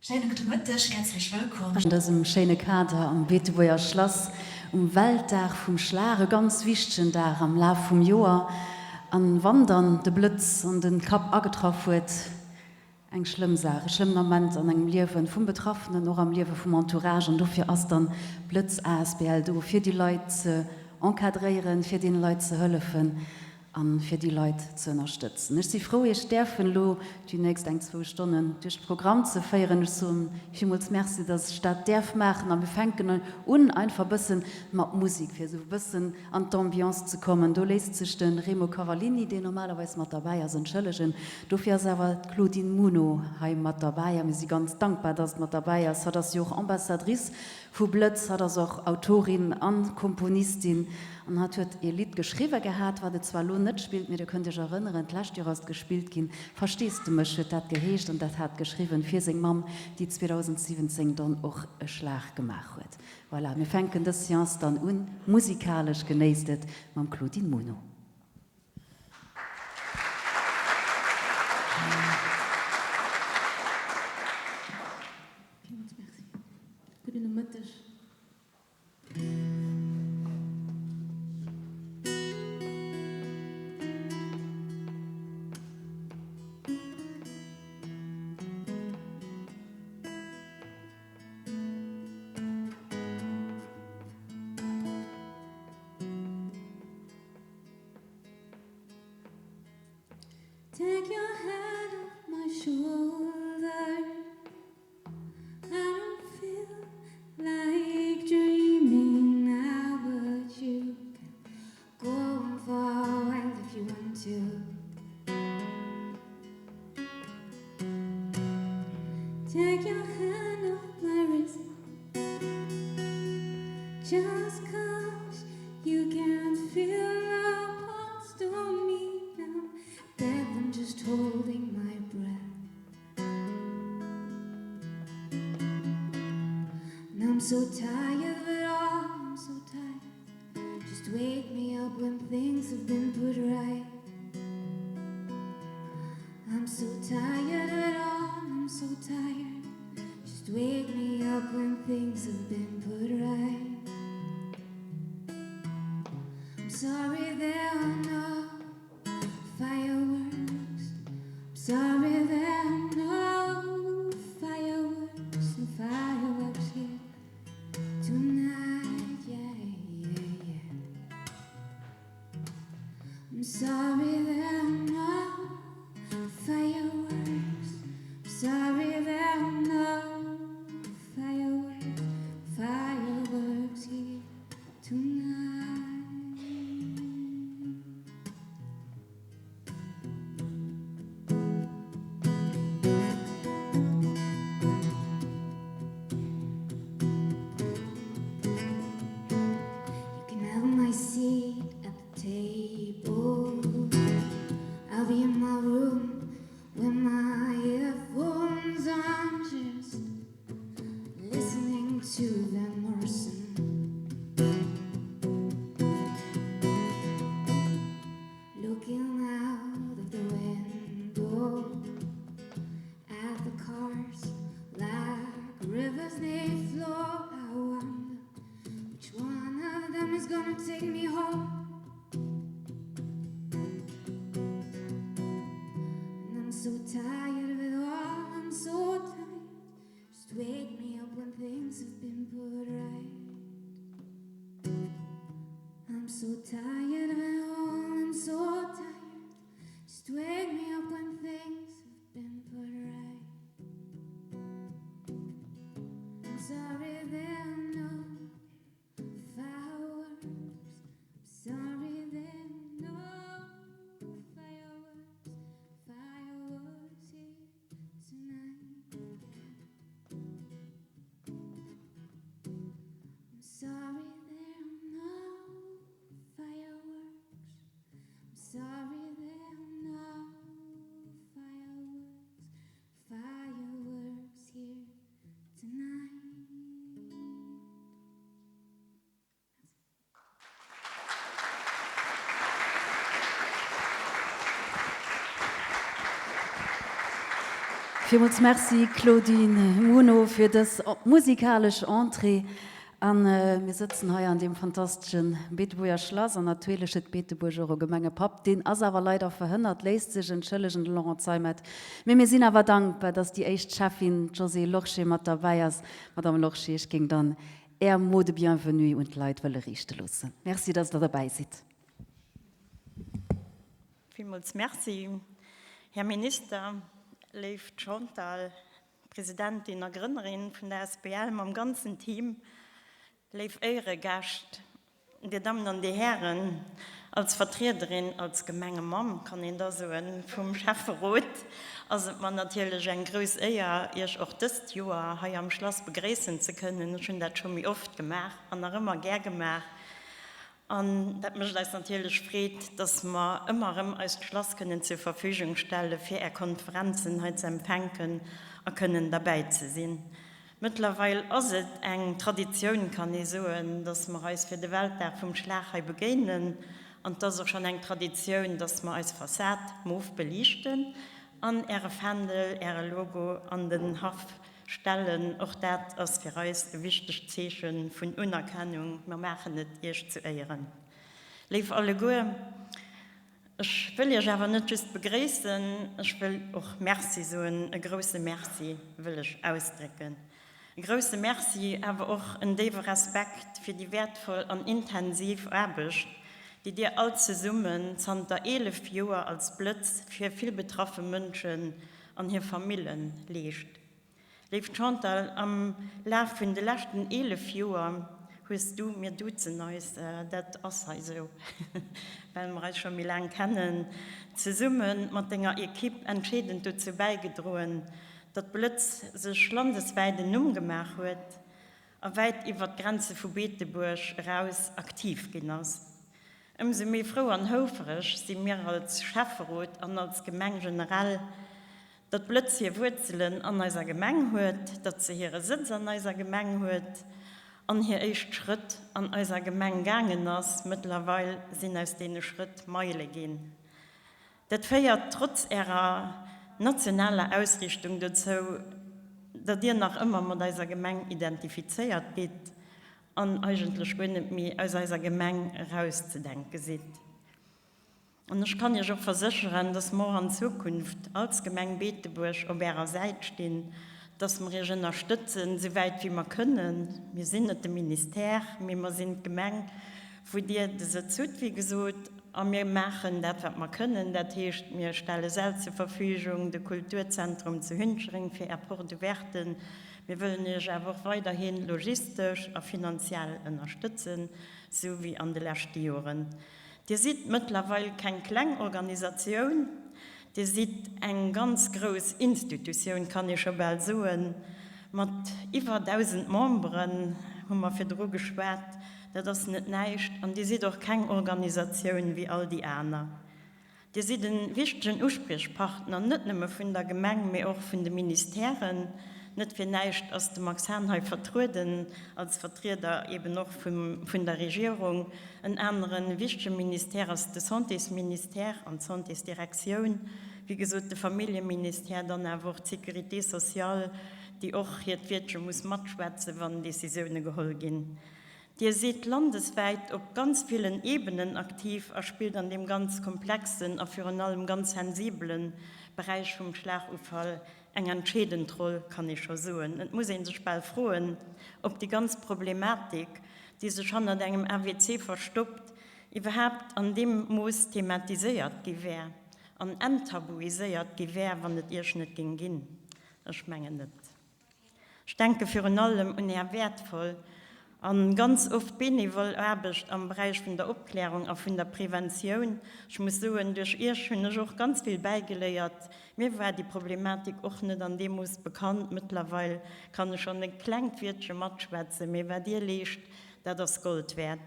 Schéine gudde Mëtteg, häerzlech wëllkomm. An dësem schéine Kader am Beetebuerger Schlass um Weltdag vum Schlag, e ganz wichtegen Dag am Laf vum Joer. An wann dann de Blëtz an de Kapp agetraff huet, eng schlëmm Saach, e schlëmmen Ament an engem Liewen vum Betraffenen, och am Liewe vum Entourage. An dofir ass dann Blëtz asbl do, fir déi Leit ze encadréieren, fir deene Leit ze hëllefen. A fir déi Leit ze ënnerstëtzen. Ech si frou, Iech däerfen elo déi nächst eng, zwou Stonnen duerch de Programm ze féieren. Ech soen villmools Merci, dass ech dat däerf maachen. A mir fänken un einfach e bësse mat Musek, fir esou e bëssen an d'Ambiance ze kommen. Do léisst sech de Remo Cavallini, deen normalerweis mat derbäi ass, entschëllegen. Dofir ass awer d'Claudine Muno hei mat derbäi. A mir si ganz dankbar, dass et mat derbäi ass. Hatt ass jo och Ambassadrice Vu Blëtz. Hatt ass och Autorin an Komponistin an hatt huet ee Lidd geschriwwe gehat, wat et zwar elo net spillt, mee der kënnt iech erënneren, d'lescht Joer ass et gespillt ginn, Verstees de mech huet dat geheescht an dat hat geschriwwen fir seng Mamm, déi 2017 dann och e Schlag gemaach huet. Voilà, mir fänken dës Seance dann un, musikalesch, genéisst et mam Claudine Muno. Villmools Merci. Gudden Nomëtteg. Take your hand off my shoulder I don't feel like dreaming now But you can go on for a while if you want to Take your hand off my wrist Just cause you can't feel the pulse to me now That I'm just holding my breath And I'm so tired of it all, I'm so tired Just wake me up when things have been put right I'm so tired of it all, I'm so tired Just wake me up when things have been put right I'm sorry there are no fireworks I'm sorry there are no fireworks No fireworks here tonight yeah yeah yeah I'm sorry there are no fireworks I'm sorry there are no fireworks fireworks here tonight. You can have my seat at the table. I'll be in my room with my earphones on, just listening to Van Morrison. Looking out of the window at the cars like rivers they flow. I wonder which one of them is gonna take me home. And I'm so tired of it all, I'm so tired. Just wake me up when things have been put right. I'm so tired of it all, I'm so tired. Just wake me up when things have been put right. I'm sorry there are no fireworks. I'm sorry there are no fireworks. Fireworks here tonight. I'm sorry there are no fireworks. I'm sorry there are no fireworks. Fireworks here tonight. Villmools Merci Claudine Muno fir dës musikalesch Entrée. A mir sëtzen hei an deem fantastesche Beetebuerger Schlass an natierlech huet Beetebuerg och e Gemengepapp. Deen ass awer leider verhënnert, léisst sech entschëllegen, de Laurent Zeimet. Mee mir sinn awer dankbar, dass déi éischt Schäffin, d'Josée Lorsché, mat derbäi ass. Madame Lorsché, ech géing dann Är Mot de bienvenue un d'Leit wëlle riichte loossen. Merci, dass Der derbäi sidd. Villmools Merci, Här Minister, léift Chantal, Presidentin a Grënnerin vun der asbl mam ganzen Team, léif Éieregäscht, Dir Dammen an Dir Hären, als Vertriederin, als Gemengemamm kann een da soen, vum Schäfferot ass et mer natierlech eng grouss Éier, Iech och dëst Joer hei am Schlass begréissen ze kënnen. Ech hunn dat scho méi oft gemaach an nach ëmmer gär gemaach. An dat mécht eis natierlech Freed, dass mer ëmmer erëm eist Schlass kënnen zur Verfügung stelle fir Är Konferenzen hei ze empfänken a kënnen derbäi ze sinn. Mëttlerweil ass et eng Traditioun, kann ee soen, dass mer eis fir de Weltdag vum Schlag hei begéinen. An et ass och schonn eng Traditioun, dass mer eis Fassad mof beliichten an Äre Fändel, Äre Logo an den Haff Stellen. Och dat ass fir eis e wichtegt Zeeche vun Unerkennung. Mer maachen et Iech zu Éieren. Léif alleguer, ech wëll Iech awer net just begréissen, ech wëll och Merci soen. E grousse Merci wëll ech ausdrécken. E grousse Merci, awer och en déiwe Respekt fir déi wäertvoll an intensiv Aarbecht, déi Dir all zesummen zanter 11 Joer als Blëtz fir vill betraffe Mënschen an hir Famillen leescht. Léift Chantal, am Laf vun de leschten 11 Joer hues du, mir duzen eis, dat ass hei sou, well mer eis scho méi laang kennen, zesumme mat denger Equipe entscheedend dozou bäigedroen, datt Blëtz sech landeswäit en Numm gemaach huet a wäit iwwer d'Grenze vu Beetebuerg eraus aktiv ginn ass. Ëmsou méi frou an houfereg si mir als Schäfferot an als Gemeng generell, datt Blëtz hir Wuerzelen an eiser Gemeng huet, datt se hire Sëtz an eiser Gemeng huet an hir éischt Schrëtt an eiser Gemeng gaangen ass. Mëttlerweil sinn aus deene Schrëtt Meile ginn. Dat féiert trotz Ärer nationaler Ausriichtung dozou, datt Dir nach ëmmer mat eiser Gemeng identifizéiert gitt an eigentlech guer net méi aus eiser Gemeng erauszedenke sidd. An ech kann Iech och versécheren, dass mer och an Zukunft als Gemeng Beetebuerg op Ärer Säit stinn, dass mer Iech ënnerstëtzen, souwäit wéi mer kënnen. Mir sinn net de Ministère, mee mer sinn d'Gemeng, wou Dir de Sëtz hutt, wéi gesot. A mir maachen dat, wat mer kënnen. Dat heescht, mir stelle Säll zur Verfügung, de Kulturzentrum zu Hünchering fir Är Porte ouverte, Mir wëllen Iech awer och weiderhi logistesch a finanziell ënnerstëtzen, sou wéi an de leschte Joren. Dir sidd mëttlerweil keng kleng Organisatioun, Dir sidd eng ganz grouss Institutioun, kann ee scho bal soen, mat iwwer 1.000 Memberen, hu mer virdru geschwat, dat ass net näischt. An Dir sidd och keng Organisatioun wéi all déi aner. Dir sidd e wichtegen Uspriechpartner, net nëmme vun der Gemeng, mee och vun de Ministèren. Net fir näischt ass de Max Hahn hei vertrueden, als Vertrieder eben och vun der Regierung. En anere wichtege Ministère ass de Santésministère an d'Santésdirektioun, wéi gesot de Familljeministère, dann awer och d'Sécurité sociale, déi och hiert Wiertche muss matschwätzen, wann Décisioune geholl ginn. Dir sidd landeswäit op ganz villen Ebenen aktiv a spillt an deem ganz komplexen a virun allem ganz sensibele Beräich vum Schlagufall eng entscheedend Roll, kann ee scho soen. Et muss ee sech bal froen, ob déi ganz Problematik, déi sech hannert engem AWC verstoppt, iwwerhaapt an deem Mooss thematiséiert gi wär an enttabuiséiert gi wär, wann et Iech net géing ginn. Ech mengen net. Ech denke virun allem un Är wäertvoll a ganz oft benevol Aarbecht am Beräich vun der Opklärung a vun der Preventioun. Ech muss soen, duerch Iech hunn ech och ganz vill bäigeléiert. Mir war déi Problematik och net an deem Mooss bekannt. Mëttlerweil kann ech schonn e klengt Wiertche matschwätzen, mee wat Dir leescht, dat ass Gold wäert.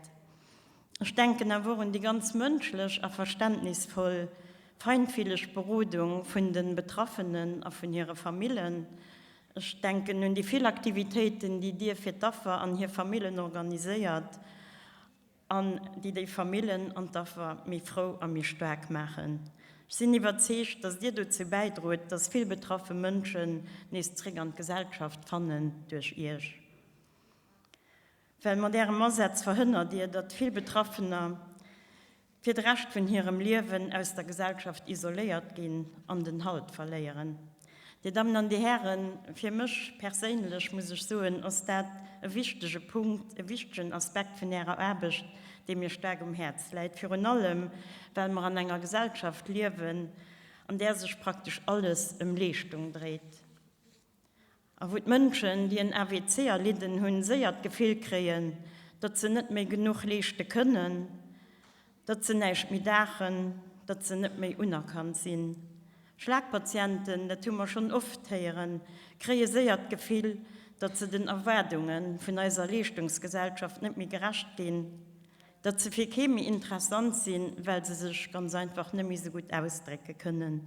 Ech denken awer och un déi ganz mënschlech a verständnisvoll, feinfilleg Berodung vun de Betraffenen a vun hire Famillen. Ech denken un déi vill Aktivitéiten, déi Dir fir d'Affer an hir Famillen organiséiert an déi déi Famillen an d'Affer méi frou a méi staark maachen. Ech sinn iwwerzeegt, dass Dir dozou bäidroet, dass vill betraffe Mënschen nees zréck an d'Gesellschaft fannen duerch Iech. Well mat Ärem Asaz verhënnert Dir, datt vill Betraffener fir de Rescht vun hirem Liewen aus der Gesellschaft isoléiert ginn an den Halt verléieren. Dir Dammen an Dir Hären, fir mech perséinlech, muss ech soen, ass dat e wichtege Punkt, e wichtegen Aspekt vun Ärer Aarbecht, dee mir staark um Häerz läit, virun allem well mer an enger Gesellschaft liewen, an där sech praktesch alles ëm Leeschtung dréit. A wou d'Mënschen, déi en AVC erlidden hunn, séier d'Gefill kréien, datt se net méi genuch leeschte kënnen, datt se näischt méi daachen, datt se net méi unerkannt sinn. Schlagpatienten, dat hu mer schonn oft héieren, kréie séier d'Gefill, datt se den Erwaardunge vun eiser Leeschtungsgesellschaft net méi gerecht ginn. Datt se fir kee méi interessant sinn, well se sech ganz einfach net méi sou gutt ausdrécke kënnen.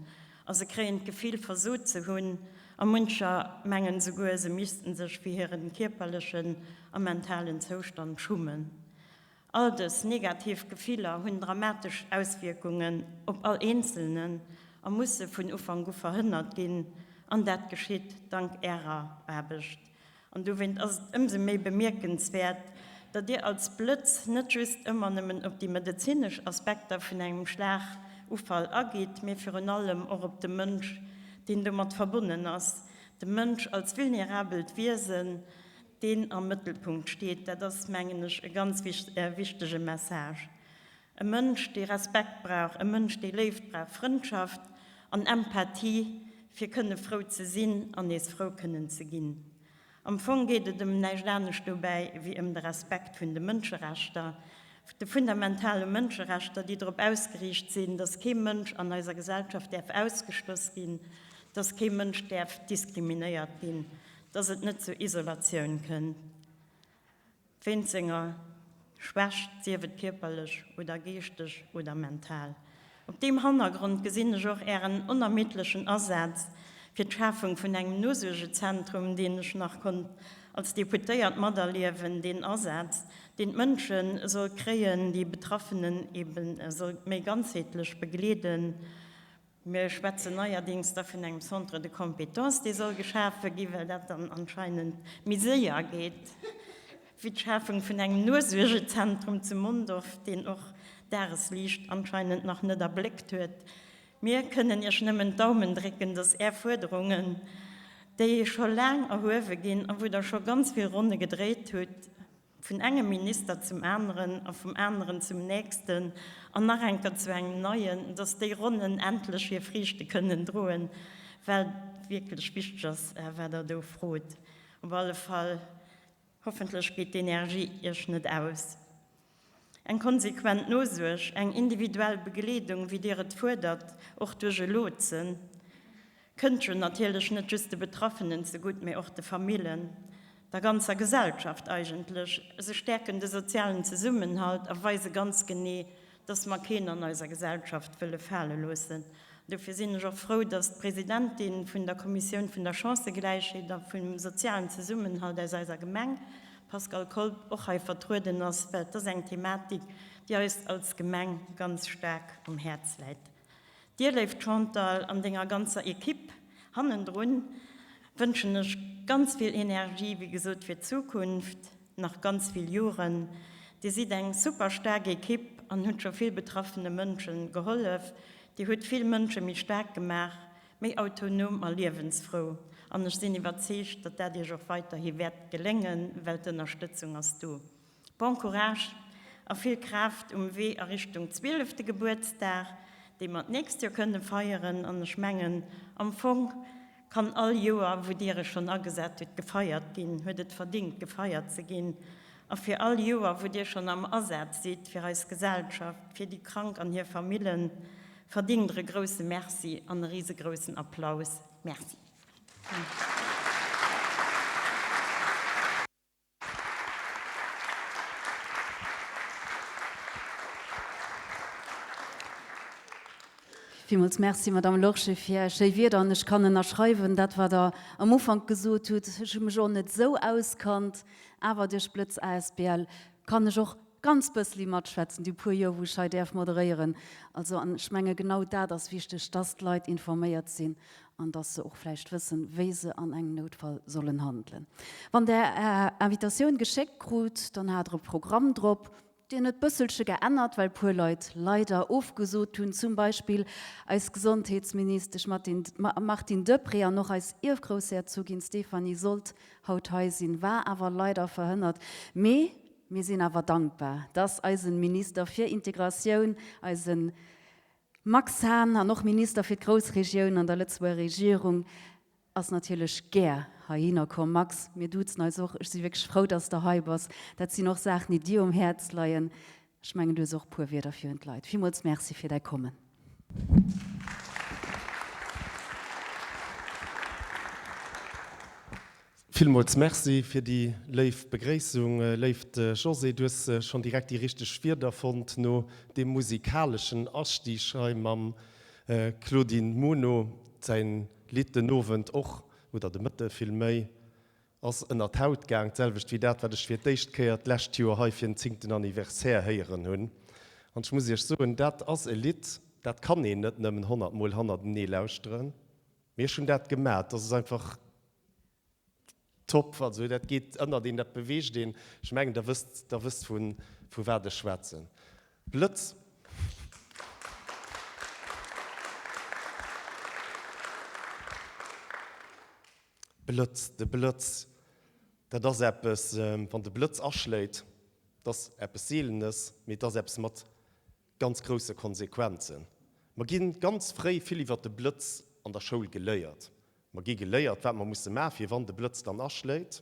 A se kréien d'Gefill, versot ze hunn, a muncher mengen souguer, se missten sech fir hiren kierperlechen a mentalen Zoustand schummen. All dës negativ Gefiller hunn dramatesch Auswierkungen op all Eenzelnen a musse vun Ufank u verhënnert ginn. An dat geschitt dank Ärer Aarbecht. An dowéint ass et ëmsou méi bemierkenswäert, datt Dir als Blëtz net just ëmmer nëmmen op déi medezinesch Aspekter vun engem Schlagufall agitt, mee virun allem och op de Mënsch, deen domat verbonnen ass, de Mënsch als vulnerabelt Wiesen, deen am Mëttelpunkt steet. Dat ass, mengen ech, e ganz wichtege Message. E Mënsch, dee Respekt brauch, e Mënsch, dee Léift brauch, Frëndschaft an Empathie, fir kënne frou ze sinn an nees frou kënnen ze ginn. Am Fong geet et ëm näischt anescht dobäi wéi ëm de Respekt vun de Mënscherechter, de fundamentale Mënscherechter, déi drop ausgeriicht sinn, dass kee Mënsch an eiser Gesellschaft däerf ausgeschloss ginn, dass kee Mënsch däerf diskriminéiert ginn, dass et net zur Isolatioun kënnt. Wéint senger Schwächt, sief et kierperlech oder geeschteg oder mental. Op deem Hannergrond gesinn ech och Ären onermiddlechen Asaz fir d'Schafung vun engem Nosuergezentrum, deen ech nach konnt als Deputéiert materliewen, deen Asaz, deen d'Mënsche soll kréien, déi Betraffenen eben soll méi ganzheetlech begleeden. Mir schwätzen neierdings da vun engem Centre de compétences, dee soll geschafe ginn, well dat dann anscheinend méi séier geet wéi d'Schafung vun engem Nosuergezentrum zu Mondorf, deen och d'Dagesliicht anscheinend nach net erbléckt huet. Mir kënnen Iech nëmmen d'Daumen drécken, dass Är Fuerderungen, déi scho laang erhuewe ginn a wou Der scho ganz vill Ronne gedréit hutt, Vun engem Minister zum aneren a vum aneren zum nächsten an nach eng Kéier zu engem neien, dass déi Ronnen endlech hir Friichte kënnen droen, well et wierklech wichteg ass, wat Der do frot. Op alle Fall, hoffentlech geet d'Energie Iech net aus. Eng konsequent Nosuerg, eng individuell Begleedung, wéi Dir et fuerdert, och duerch e Lotsen, Kënnt jo natierlech net just de Betraffenen zegutt, mee och de Famillen, der ganzer Gesellschaft eigentlech. Se stäerken de sozialen Zesummenhalt a weise ganz genee, dass mer keen an eiser Gesellschaft wëlle fale loossen. Dofir sinn ech och frou, dass d'Presidentin vun der Kommissioun vun der Chancëgläichheet a vum sozialen Zesummenhalt aus eiser Gemeng, d'Pascale Kolb, och hei vertrueden ass, well et ass eng Thematik, déi eis als Gemeng ganz staark um Häerz läit. Dir, léift Chantal, an denger ganzer Equipe hannendrun, wënschen ech ganz vill Energie, wéi gesot, fir d'Zukunft, nach ganz vill Joren. Dir sidd eng super staark Equipe an hutt scho vill betraffene Mënsche gehollef. Dir hutt vill Mënsche méi staark gemaach, méi autonom a liewensfrou. An ech sinn iwwerzeegt, datt dat Iech och weiterhi wäert geléngen, well d'Ënnerstëtzung ass do. Bon Courage a vill Kraaft um Wee a Richtung zwielefte Gebuertsdag, dee mer d'nächst Joer kënne feieren. An ech mengen, am Fong kann all Joer, wou Dir Iech schonn agesat hutt, gefeiert ginn, huet et verdingt, gefeiert ze ginn. A fir all Joer, wou Dir schonn am Asaz sidd fir eis Gesellschaft, fir déi Krank an hir Famillen, verdingt Der e grousse Merci an e risegroussen Applaus. Merci. Villmools Merci, Madame Lorsché, fir Är schéi Wierder. An ech kann ënnerschreiwen dat, wat Der am Ufank gesot hutt. Ech hu mech och net esou auskannt, awer duerch Blëtz asbl kann ech och. ganz bëssli matschwätzen, déi puer Joer, wou ech hei däerf moderéieren. Also, an ech menge genau dat ass wichteg, dass d'Leit informéiert sinn an dass se och vläicht wëssen, wéi se an engem Noutfall sollen handelen. Wann Der Är Invitatioun geschéckt krut, dann hat Der e Programm drop, deen huet bësselche geännert, well puer Leit leider ofgesot hunn, zum Beispill eis Gesondheetsministesch Martine Deprez an och eis Ierfgroussherzogin Stéphanie sollt haut hei sinn, war awer leider verhënnert. Mee mir sinn awer dankbar, dass eisen Minister fir Integratioun, eisen Max Hahn an och Minister fir d'Groussregioun an der Lëtzebuerger Regierung ass natierlech gär heihinner komm. Max, mir duzen eis och. Ech si wierklech frou, dass de hei bass. Dat sinn och Saachen, déi dir um Häerz leien. Ech mengen, du hues och e puer Wierder fir un d'Leit. Villmools Merci fir däi Kommen. Villmools Merci fir déi léif Begréissung, léift Josée. Du hues schonn direkt déi richteg Wierder fonnt no deem musikaleschen Astieg hei mam Claudine Muno. Säin Lidd den Owend och, oder de Mëtte villméi, ass ënner d'Haut gaang, d'selwecht wéi dat, wat ech fir d'éischt Kéier d'lescht Joer hei fir den zéngten Anniversaire héieren hunn. An ech muss Iech soen, dat ass e Lidd, dat kann een net nëmmen 100 Mol hannertenee lauschteren, mee ech hunn dat gemaach. Dat ass einfach Top, also dat geet ënnert een, dat beweegt een. Ech mengen der wësst, der wësst vu vu wat ech schwätzen. Blëtz. Blëtz, de Blëtz, dat ass eppes, wann de Blëtz aschléit, dat ass eppes Seelenes, mee et ass eppes mat ganz grousse Konsequenzen. Mer gi ganz fréi vill iwwert de Blëtz an der Schoul geléiert. Mer gi geléiert, wat mer musse maachen, fir wann de Blëtz dann aschléit,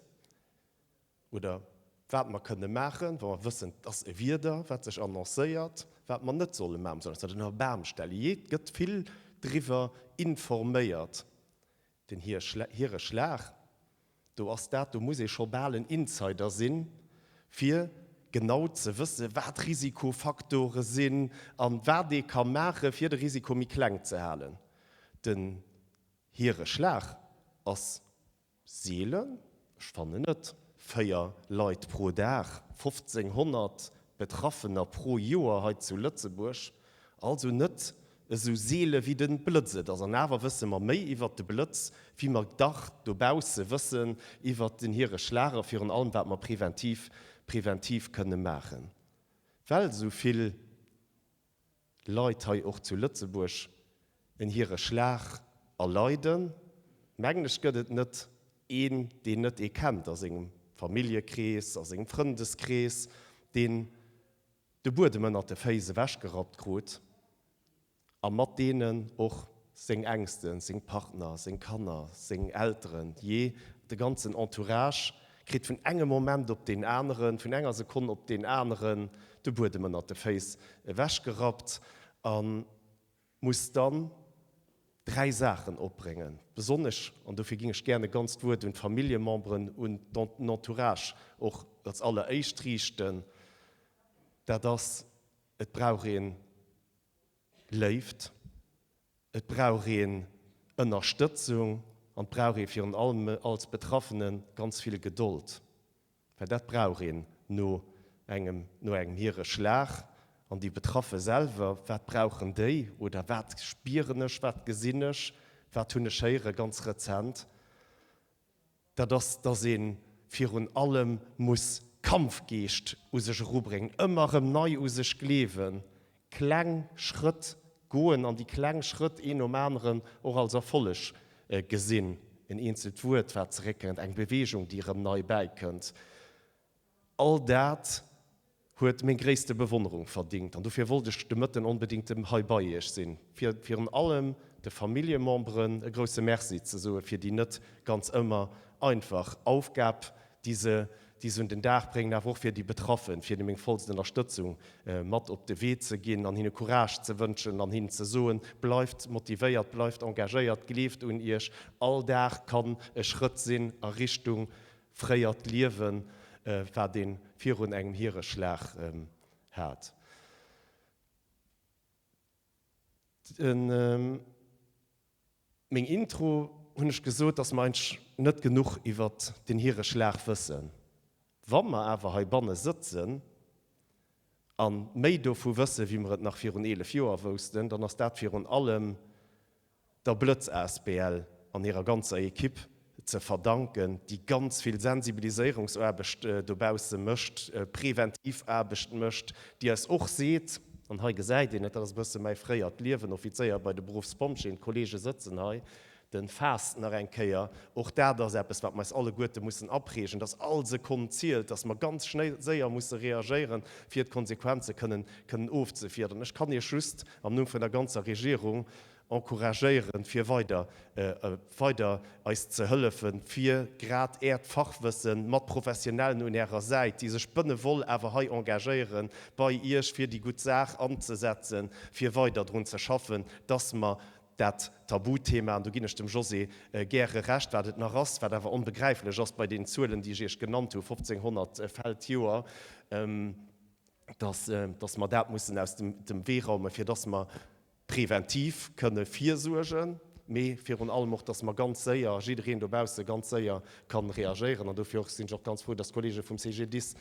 oder wat mer kënne maachen, wa mer wëssen, et ass e Wieder, wat sech annoncéiert, wat mer net solle maachen. Mer sollen eis net ënner e Bam stellen. Jee, et gëtt vill driwwer informéiert. Den hire Schlag, do ass dat, do muss ee scho bal en Insider sinn, fir genau ze wësse wat Risikofaktore sinn a wat ee ka maache fir de Risiko méi kleng ze halen. Den hire Schlag ass seelen, ech fannen net, 4 Leit pro Dag, 1500 Betraffener pro Joer hei zu Lëtzebuerg, also net esou seele wéi de Blëtz et ass. An awer wësse mer méi iwwert de Blëtz, wéi mer dach dobausse wëssen iwwert den hire Schlag a virun allem wat mer preventiv preventiv kënne maachen. Well esou vill Leit hei och zu Lëtzebuerg en hire Schlag erleiden, mengen ech, gëtt et net een, deen net ee kennt a sengem Familljekrees, a sengem Frëndeskrees, deen de Buedem ënnert de Féiss ewechgerappt krut a mat deenen och seng Ängsten, seng Partner, seng Kanner, seng Elteren, jee, de ganzen Entourage kritt vun engem Moment op deen aneren, vun enger Sekonn op deen aneren de Buedem ënnert de Féiss ewechgerappt a muss dann dräi Saachen opbréngen, besonnesch, an dofir ging ech gären e ganzt Wuert un d'Familljememberen, un den Entourage och als alleréischt riichten, dat ass, Et brauch ee Léift, et brauch een Ënnerstëtzung an et brauch ee virun allem als Betraffene ganz vill Gedold, well dat brauch een no engem, no engem Hiereschlag. An déi Betraffe selwer, wat brauchen déi oder wat spieren ech, wat gesinn ech, wat hunn ech héiere ganz rezent? Dat ass, dass ee virun allem muss Kampfgeescht u sech erubréngen, ëmmer erëm nei u sech gleewen, kleng Schrëtt goen an déi kleng Schrëtt een nom aneren och als Erfolleg gesinn, en eenzelt Wuert, wat zeréckkënnt, eng Beweegung, déi erëm nei bäikënnt. All dat huet meng gréisste Bewonnerung verdingt an dofir wollt ech de Mëtten onbedingt hei bei Iech sinn, fir virun allem de Familljememberen e grousse Merci ze soe fir déi net ganz ëmmer einfach Aufgab, déi se déi se un den Dag bréngen, awer och fir déi Betraffen, fir hinne meng vollst Ënnerstëtzung mat op de Wee ze ginn an hinne Courage ze wënschen an hinnen ze soen, Bleift motivéiert, bleift engagéiert, gleeft un Iech, all Dag kann e Schrëtt sinn a Richtung fréiert Liewen, wat ee virun engem Hiereschlag hat. Meng Intro hunn ech gesot, dass mer eigentlech net genuch iwwert den Hiereschlag wëssen. Wa mer awer heibanne sëtzen. A méi dovu wësse wéi mer et nach virun 11 Joer woussten, dann ass dat virun allem der Blëtz asbl an hirer ganzer Equipe ze verdanken, déi ganz vill Sensibiliséierungsaarbecht dobausse mécht, präventiv Aarbecht mécht, déi eis och seet, an hei gesäit een et, dat ass e bësse mäi fréiert Liewen, Offizéier bei de Beruffspompjeeën, d'Kollege sëtzen hei, Den Faass nach eng Kéier, och dat ass eppes, wat mer eis alleguerte mussen aprägen, dass all Sekonn zielt, dass mer ganz séier musse reagéieren, fir d'Konsequenze kënnen kënnen ofzefiederen. Ech kann Iech just am Numm vun der ganzer Regierung encouragéieren, fir weider weider eis ze hëllefen, fir grad Äert Fachwëssen mat Professionellen un Ärer Säit, déi sech benevol awer hei engagéieren, bei Iech fir déi gutt Saach anzesetzen, fir weider drun ze schaffen, dass mer Dat Tabuthema, an do ginn ech dem José gäre Recht, wat et nach ass, wat awer onbegräiflech ass bei deenen Zuelen, déi ech Iech genannt hu, 1.500 Fäll d'Joer, dass, dass mer dat mussen aus dem Wee raumen, fir dass mer preventiv kënne virsuergen, mee virun allem och, dass mer ganz séier, jiddereen dobausse ganz séier kann reagéieren. An dofir och sinn ech och ganz frou, dass d'Kollege vum CGDIS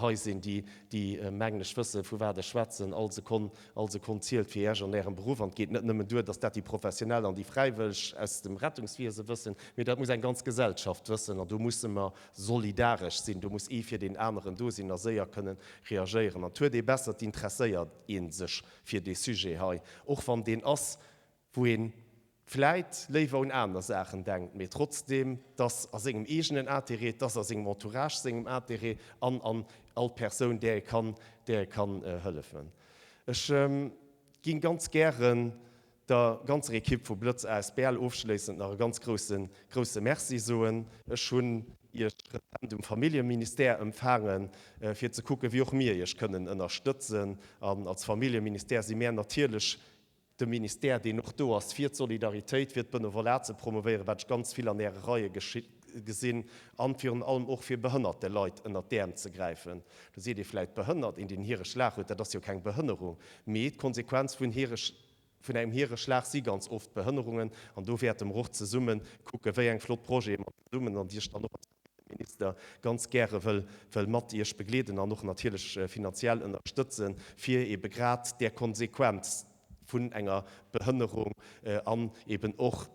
hei sinn, déi, déi mengen ech wëssen, vu wat ech schwätzen. All Sekonn All Sekonn zielt fir Iech an Ärem Beruff. An et geet net nëmmen duer, dass dat déi Professionell an déi Fräiwëlleg aus dem Rettungswiese wëssen, mee dat muss eng ganz Gesellschaft wëssen. An do musse mer solidaresch sinn. Do muss ee fir deen aneren do sinn a séier kënnen reagéieren. An et huet ee besser, et interesséiert ee sech fir dee Sujet hei, och wann deen ass, wou ee vläit léiwer un aner Saachen denkt, mee trotzdeem, 't ass a sengem eegenen Intérêt, 't ass a sengem Entourage sengem Intérêt an an all Persoun, där ee kann, där ee kann hëllefen. Ech géing ganz gären der ganzer Ekipp vu Blëtz asbl ofschléissend nach e ganz grousse, grousse Merci soen. Ech hunn Iech rezent um Familljeministère empfaangen, fir ze kucken, wéi och mir Iech kënnen ënnerstëtzen. An als Familljeministère si mär natierlech De Ministère, deen och do ass, fir d'Solidaritéit, fir d'Benevolat ze promouvéieren, wat ech ganz vill an Äre Reie gesinn, an virun allem och fir behënnerte Leit ënnert d'Äerm ze gräifen. Do seet ee vläicht, behënnert, een, deen Hireschlag huet, dat ass jo keng Behënnerung. Mee d'Konsequenz vun vun engem Hireschlag si ganz oft Behënnerungen. An do wäerte mer och zesumme kucken, wéi eng flott Projete mer zesummen an déi ech dann och als Minister ganz gäre wëll wëll mat Iech begleeden an och natierlech finanziell ënnerstëtzen, fir ebe grad där Konsequenz vun enger Behënnerung an eben och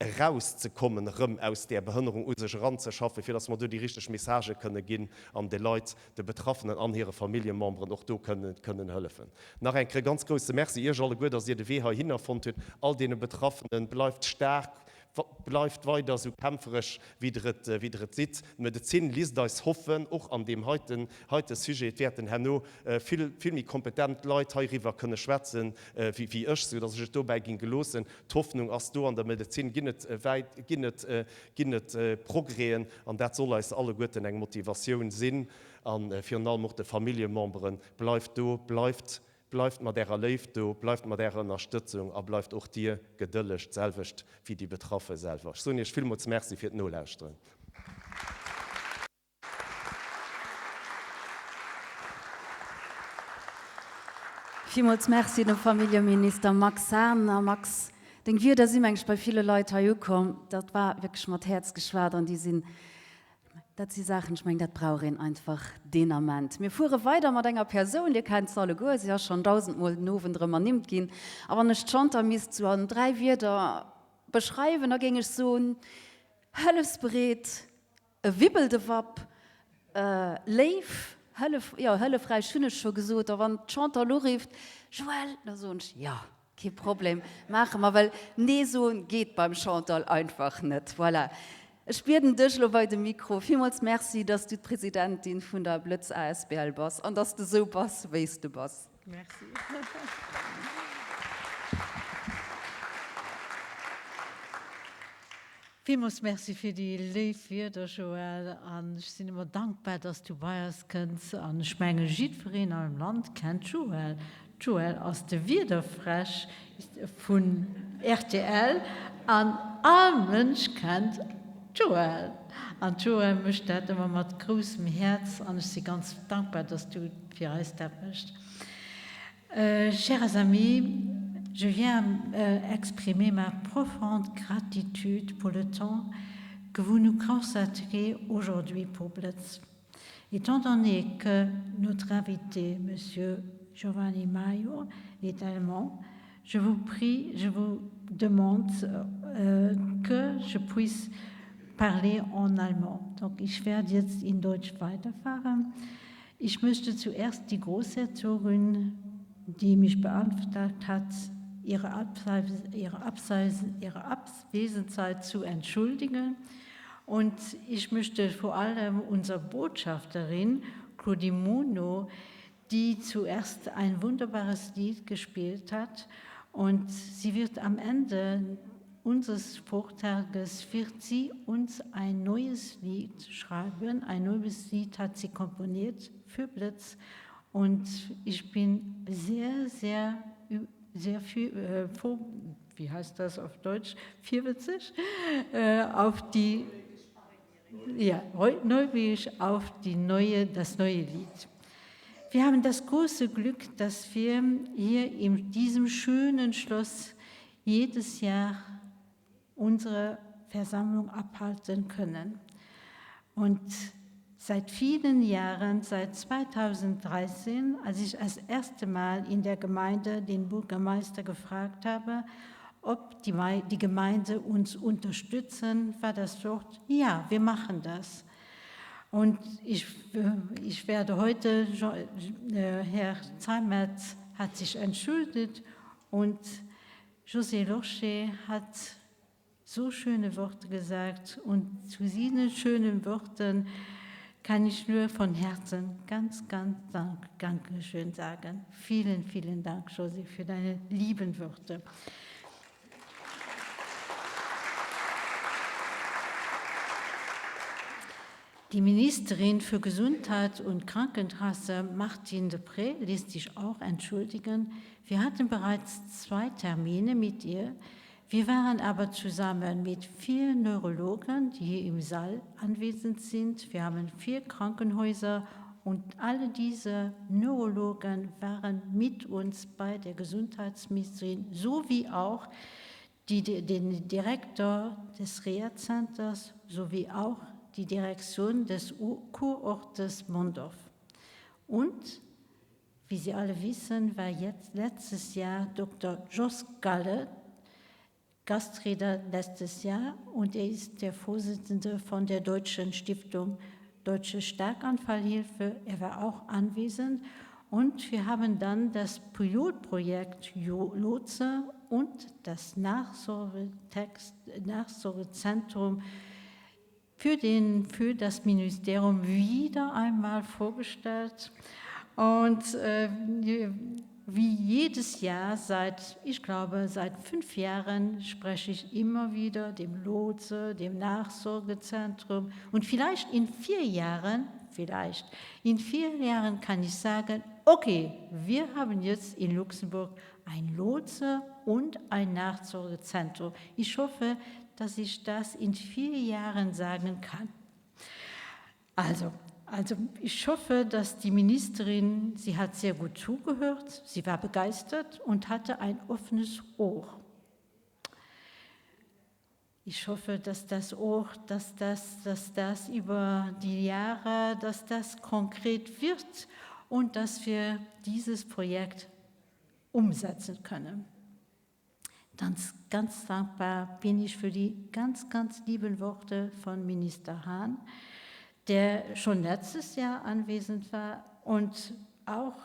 erauszekommen erëm aus där Behënnerung u sech eranzeschaffen, fir dass mer do déi richteg Messagë kënne ginn an de Leit, de Betraffenen an hire Familljememberen och do kënnen kënnen hëllefen. Nach eng Kéier ganz grousse Merci Iech alleguer, dass Dir de Wee heihinner fonnt hutt. All deene Betraffenen, bleift staark, Bleift weider esou kämpferesch, wéi Der et, wéi Der et sidd. D'Medezin lisst eis hoffen, och an deem heiten, heite Sujet. Et wäerten herno vill, vill méi kompetent Leit heiriwwer kënne schwätzen, wéi, wéi ech, soudass ech et dobäi géing geloossen. D'Hoffnung ass do. An der Medezin ginn et wäit, ginn et, ginn et Progrèsen, an dat soll eis alleguerten eng Motivatioun sinn, a virun allem och de Familljememberen, Bleift do, bleift Bleift mat Ärer Léift do, bleift mat Ärer Ënnerstëtzung a bleift och Dir gedëlleg, d'selwecht wéi déi Betraffe selwer. Ech soen Iech villmools Merci fir d'Nolauschteren. Villmools Merci dem Familljeminister Max Hahn. A Max, deng Wierder si meng ech bei ville Leit hei ukomm. Dat war wierklech mat Häerz geschwat an déi sinn Dat si Saachen, ech mengen, dat brauch een einfach deen Ament. Mir fuere weider mat enger Persoun, Dir kennt se alleguer, si ass schonn dausendmol den Owend erëm ernimmt ginn. A wann ech d'Chantal misst sou an 3 Wierder beschreiwen, da géing ech soen, hëllefsbereet, e Wibbeldewapp, léif, hëllef, jo, hëllefräich hunn ech scho gesot. A wann d'Chantal urifft, Joëlle, da soen ech, jo. Kee Problem, maache mer, well Nee soen geet beim Chantal einfach net. Voilà, ech bieden dech elo bei de Mikro. Villmools Merci, dass du d'Presidentin vun der Blëtz asbl bass an dass de sou bass, wéi s de bass. Merci. Villmools Merci fir déi léif Wierder, Joël. An ech sinn ëmmer dankbar, dass du bei eis kënns. An ech menge jiddwereen am Land kennt d'Joël. D'Joël ass de Wiederfräsch vun rtl an all Mënsch kennt d'Joël. An d'Joël mécht dat ëmmer mat groussem Häerz an ech si ganz dankbar, dass du fir eis dat méchs. Chers amis, je viens exprimer ma profonde gratitude pour le temps que vous nous consacrez aujourd'hui pour Blëtz. Étant donné que notre invité, Monsieur Giovanni Maio, est allemand, je vous prie, je vous demande euh, que je puisse parler en allemand. Donc ich werde jetzt in Deutsch weiterfahren. Ich möchte zuerst die Großherzogin, die mich beantragt hat, ihre, Abseis ihre, Abseis ihre Abwesenheit zu entschuldigen. Und ich möchte vor allem unserer Botschafterin Claudimono, die zuerst ein wunderbares Lied gespielt hat und sie wird am Ende unseres Vortages wird sie uns ein neues Lied schreiben. Ein neues Lied hat sie komponiert für Blitz und ich bin sehr, sehr, sehr viel, äh, froh, wie heißt das auf Deutsch, vierwitzig, äh, auf die ja, neugierig auf die neue, das neue Lied. Wir haben das große Glück, dass wir hier in diesem schönen Schloss jedes Jahr unsere Versammlung abhalten können. Und seit vielen Jahren, seit 2013, als ich das erste Mal in der Gemeinde den Bürgermeister gefragt habe, ob die, die Gemeinde uns unterstützen, war das Wort, ja, wir machen das. Und ich, ich werde heute, äh, Herr Zeimetz hat sich entschuldigt und José Locher hat so schöne Worte gesagt und zu diesen schönen Worten kann ich nur von Herzen ganz, ganz Dank, Dankeschön sagen. Vielen, vielen Dank, José, für deine lieben Worte. Die Ministerin für Gesundheit und Krankenkasse Martine Deprez ließ sich auch entschuldigen. Wir hatten bereits zwei Termine mit ihr. Wir waren aber zusammen mit vier Neurologen, die hier im Saal anwesend sind. Wir haben vier Krankenhäuser und alle diese Neurologen waren mit uns bei der Gesundheitsministerin sowie auch die, den Direktor des Reha-Centers sowie auch die Direktion des Kurortes Mondorf. Und, wie Sie alle wissen, war jetzt letztes Jahr Dr. Jos Galle Gastredner letztes Jahr und er ist der Vorsitzende von der Deutschen Stiftung Deutsche Starkanfallhilfe. Er war auch anwesend und wir haben dann das Pilotprojekt Lotse und das Nachsorgetext, Nachsorgezentrum für, den, für das Ministerium wieder einmal vorgestellt. Und äh, wie jedes Jahr seit, ich glaube, seit fünf Jahren spreche ich immer wieder dem Lotse, dem Nachsorgezentrum. Und vielleicht in vier Jahren, vielleicht in vier Jahren kann ich sagen, okay, wir haben jetzt in Luxemburg ein Lotse und ein Nachsorgezentrum. Ich hoffe, dass ich das in vier Jahren sagen kann. Also, also ich hoffe, dass die Ministerin, sie hat sehr gut zugehört, sie war begeistert und hatte ein offenes Ohr. Ich hoffe, dass das Ohr, dass das, dass das über die Jahre, dass das konkret wird und dass wir dieses Projekt umsetzen können. Ganz, ganz dankbar bin ich für die ganz, ganz lieben Worte von Minister Hahn, der schon letztes Jahr anwesend war und auch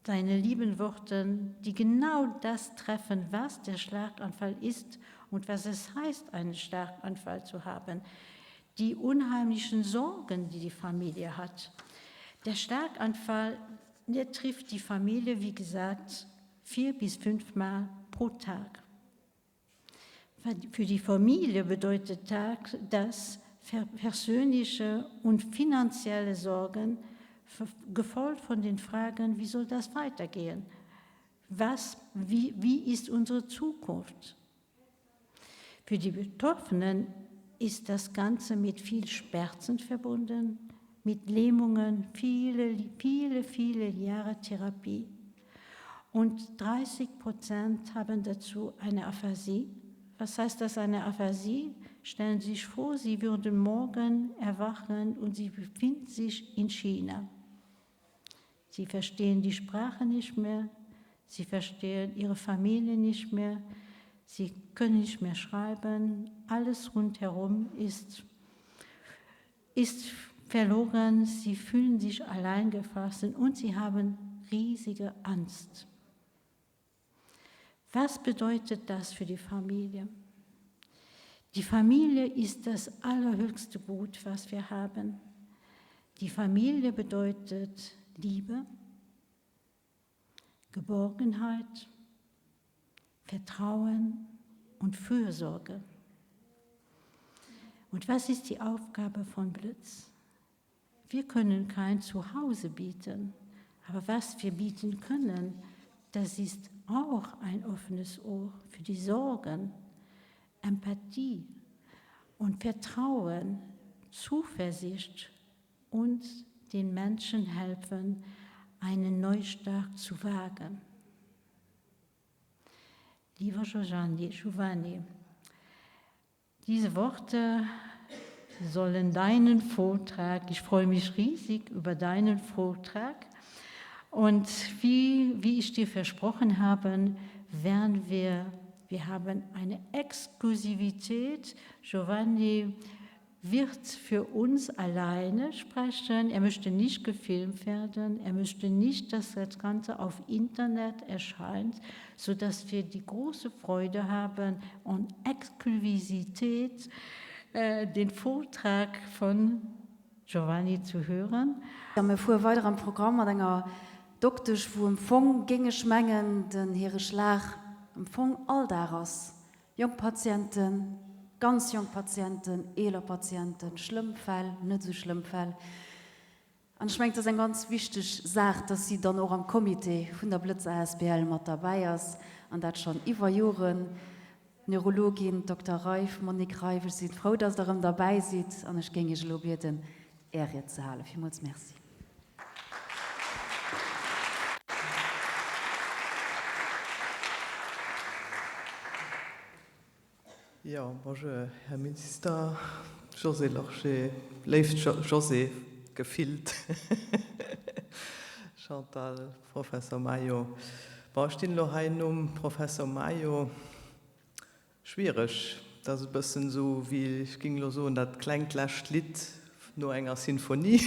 seine lieben Worte, die genau das treffen, was der Schlaganfall ist und was es heißt, einen Schlaganfall zu haben. Die unheimlichen Sorgen, die die Familie hat. Der Schlaganfall, der trifft die Familie, wie gesagt, vier bis fünfmal pro Tag. Für die Familie bedeutet Tag das persönliche und finanzielle Sorgen, gefolgt von den Fragen, wie soll das weitergehen? Was, wie, wie ist unsere Zukunft? Für die Betroffenen ist das Ganze mit viel Schmerzen verbunden, mit Lähmungen, viele, viele, viele Jahre Therapie. Und 30 Prozent haben dazu eine Aphasie. Was heißt das, eine Aphasie? Stellen Sie sich vor, Sie würden morgen erwachen und Sie befinden sich in China. Sie verstehen die Sprache nicht mehr, sie verstehen ihre Familie nicht mehr, sie können nicht mehr schreiben, alles rundherum ist, ist verloren, sie fühlen sich alleingefasst und sie haben riesige Angst. Was bedeutet das für die Familie? Die Familie ist das allerhöchste Gut, was wir haben. Die Familie bedeutet Liebe, Geborgenheit, Vertrauen und Fürsorge. Und was ist die Aufgabe von Blitz? Wir können kein Zuhause bieten, aber was wir bieten können, das ist auch ein offenes Ohr für die Sorgen, Empathie und Vertrauen, Zuversicht und den Menschen helfen, einen Neustart zu wagen. Lieber Giovanni, Giovanni, diese Worte sollen deinen Vortrag, ich freue mich riesig über deinen Vortrag. Und wie, wie ich dir versprochen habe, werden wir, wir haben eine Exklusivität. Giovanni wird für uns alleine sprechen. Er möchte nicht gefilmt werden. Er möchte nicht, dass das Ganze auf Internet erscheint, sodass wir die große Freude haben und Exklusivität äh, den Vortrag von Giovanni zu hören. A mir fuere weider am Programm mat enger Doktesch, wou am Fong, géing ech mengen, den hire Schlag am Fong all Dag ass. Jonk Patienten, ganz jonk Patienten, eeler Patienten, schlëmm Fäll, net esou schlëmm Fäll. An ech mengen, et ass eng ganz wichteg Saach, dass si dann och am Comité vun der Blëtz asbl mat derbäi ass, an dat schonn iwwer Joren. D'Neurologin Dokter Reiff, Monique Reiff, ech si frou, dass Der erëm derbäi sidd, an ech géing Iech elo bieden, Är Ried ze halen. Villmools Merci. Jo, bonjour, Här Minister Josée Lorsché, léift Josée, gefillt, Chantal, Professor Majo. Bon, ech stinn elo hei nom Professor Majo. Schwiereg, dat ass e bëssen esou wéi, ech géing elo soen, dat klengt lescht Lidd no enger Sinfonie.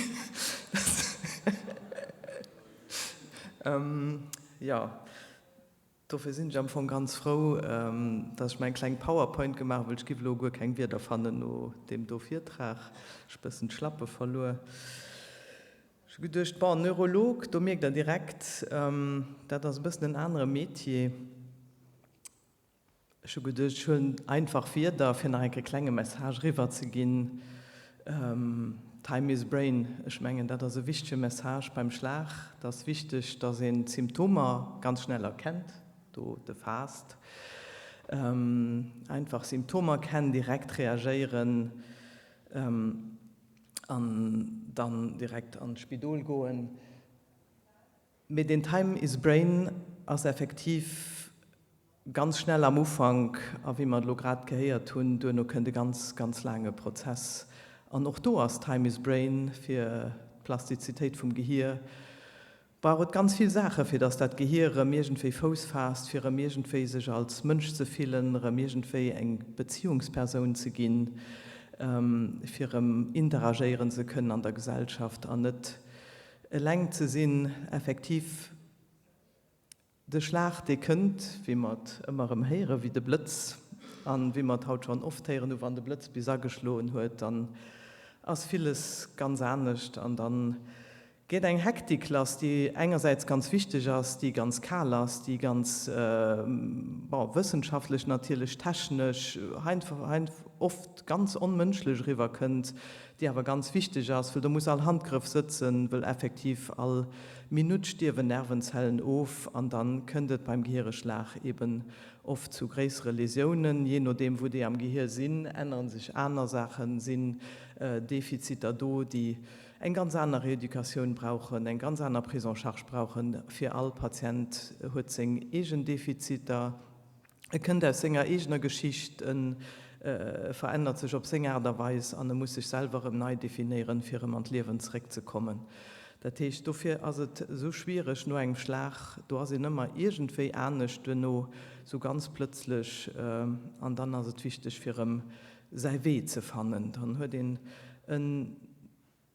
Jo. Dofir sinn ech am Fong ganz frou, dass ech mer eng kleng Powerpoint gemaach hu, well ech giff elo guer keng Wierder fannen no deem do Virtrag. Ech hu bëssen d'Schlappe verluer. Ech hu geduecht, bon, Neurolog, do mierkt der direkt, dat ass e bëssen en anere Metier. Ech hu geduecht, ech huelen einfach Wierder, fir nach eng Kéier e klenge Message eriwwer ze ginn. Time is brain. Ech mengen, dat ass e wichtege Message beim Schlag. Et ass wichteg, dass een d'Symptomer ganz schnell erkennt, do de Fast. Einfach Symptomer kennen, direkt reagéieren an dann direkt an d'Spidol goen. Mee deen Time is brain ass effektiv ganz schnell am Ufank, a wéi mer et elo grad gehéiert hunn, duerno kënnt e ganz, ganz laange Prozess. An och do ass Time is brain fir d'Plastizitéit vum Gehier, brauch et ganz vill Saache fir datt dat Gehier erëm iergendwéi Fouss faasst, fir erëm iergendwéi sech als Mënsch ze fillen, erëm iergendwéi eng Beziungspersoun ze ginn, fir erëm interagéieren ze kënnen an der Gesellschaft an net eleng ze sinn. Effektiv. De Schlag, dee kënnt, wéi mer et ëmmer erëm héieren, wéi de Blëtz. An wéi mer et haut schonn oft héieren hu, wann de Blëtz bis ageschloen huet, dann ass villes ganz anescht. An da geet eng Hektik lass, déi engersäits ganz wichteg ass, déi ganz kal ass, déi ganz, bon, wëssenschaftlech natierlech, technesch, oft ganz onmënschlech eriwwerkënnt, déi awer ganz wichteg ass, wëll do muss all Handgrëff sëtzen, wëll effektiv all Minutt stierwen Nervenzellen of an dann kënnt et beim Gehiereschlag eben oft zu gréissere Lésiounen. Jee nodeem wou déi am Gehier sinn, änneren sech aner Saachen, sinn Defiziter do, déi eng ganz aner Rééducatioun brauchen, eng ganz aner Prise en charge brauchen. Fir all Patient huet seng eegen Defiziter. E kënnt aus senger eegener Geschicht, en E verännert sech op seng Aart a Weis an e muss sech selwer erëm nei definéieren, fir erëm an d'Liewen zeréckzekommen. Dat heescht, dofir ass et esou schwiereg no engem Schlag, do ass een ëmmer iergendwéi anescht duerno, esou ganz plëtzlech, an dann ass et wichteg, fir erëm säi Wee ze fannen. Dann huet een en